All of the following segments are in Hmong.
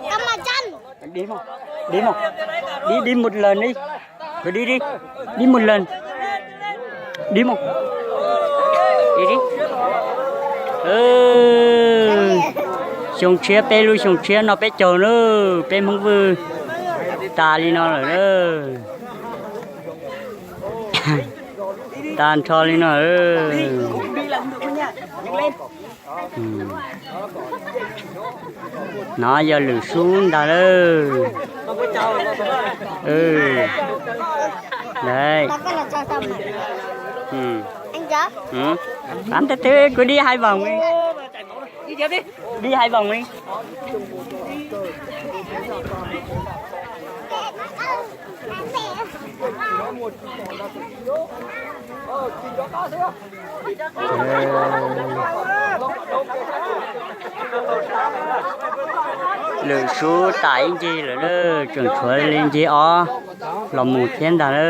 Cắm mặt trăng. Đi một, đi một, đi, đi một lần đi. Cứ đi đi, đi một lần. Đi một, đi đi. Xyoo tshiab peb lub xyoo tshiab no peb caug na, peb Hmoob Vwj tas li no lawm na. Tag nrho li no. No yog lwm sub ntag lawm. Đấy. Bắn tiếp tiếp, cứ đi hai vòng đi. Đi hai vòng đi. Lwm sub tas ib ncig lawm na, tseem tshuav li ncig ob los mus thiab ntag na.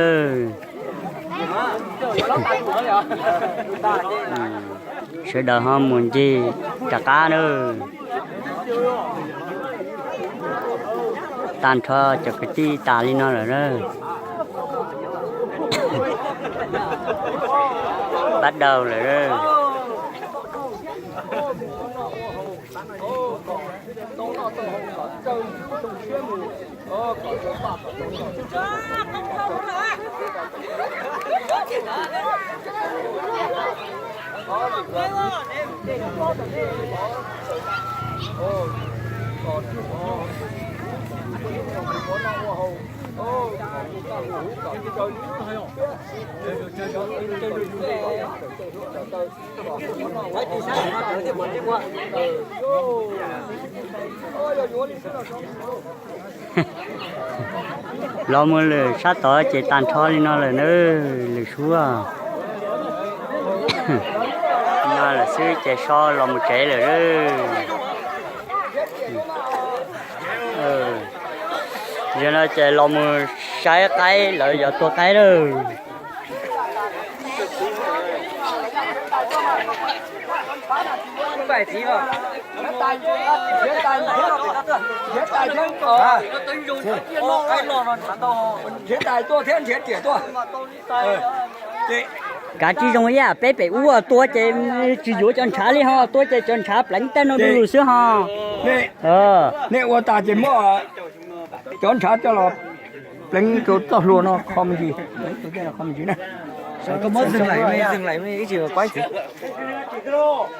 Sawv daws ho mus ncig rov qab na. Tag nrho cov kwv tij tas li no lawm na. Bắt đầu lawm. Los mus lwm sab tod ces tag nrho li no lawm na, lwm sub. No lawm xwb ces so los mus tsev lawm. Yog no ces los mus saib qaib, lawv yuav tua qaib lawm. Kav tsij zoo ib yam peb pem ub tua ces tsis yuav cov ntshav li ho, tua ces cov ntshav pleev tej no du lug xwb ho. Nej ua tas ces muab cov ntshav coj los pleev rau txoj hlua no kho me ntsis, pleev rau tej no kho me ntsis na.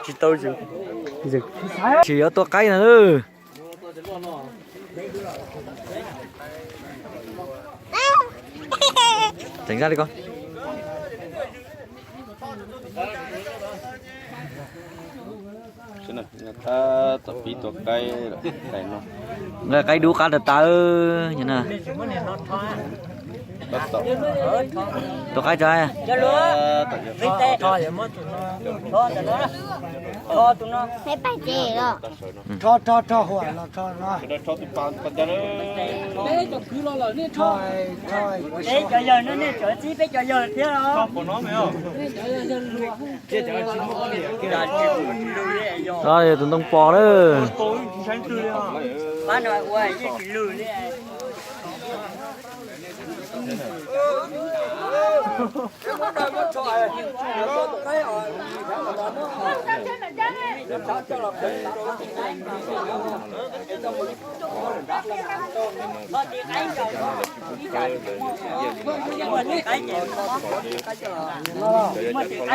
Tsis tau, tsis yuav tua qaib no. Teem zaj li ko. Nqa qaib dub qab tas tas. Tua qaib tso. Peb cov yawg no nej txawm txib peb cov yawg thiab os. Tus ntoo pos lawm.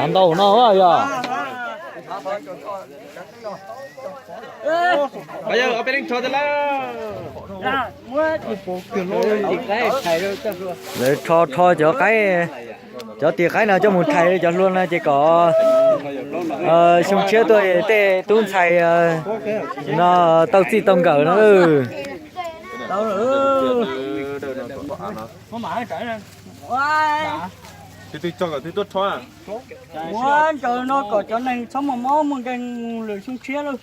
Ntau no yog. Lawv rho rho cov qaib, cov tis qaib no coj mus rhais cov hlua no ces kom xyoo tshiab tuaj tej tub ntxhais no tau txij tau nkawm no. Ua ntsaws no kom cov neeg txhob muaj mob muaj nkeeg lwm xyoo tshiab lauj.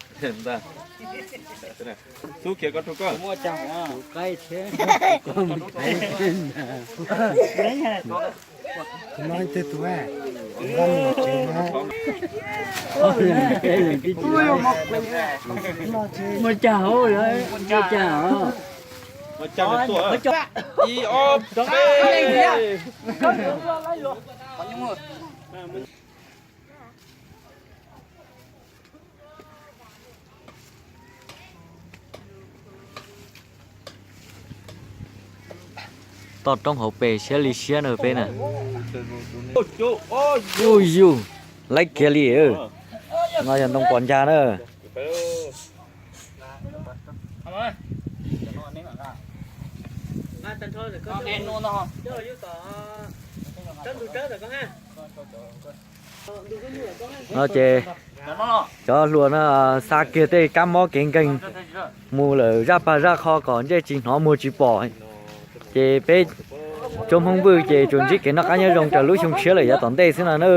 Tus no ib tug, tus no mus tsev na. Mus cag hauv lawm, mus cag os. Ib ob peb. Toj roob hauv pes siab li siab na peb na. Ub yus, laib kiag li. No yog ntoo pos ncag na. No ces cov hluas no xa kiag tej kab mob kev nkeeg mus lawm zaj pag zaj qho kom ntsej tsis hnov muag tsis pom. Ces peb tsoom Hmoob Vwj ces tsuas ntsib kev noj qab nyob zoo raws lub xyoo tshiab lawm yav tom ntej xwb no na.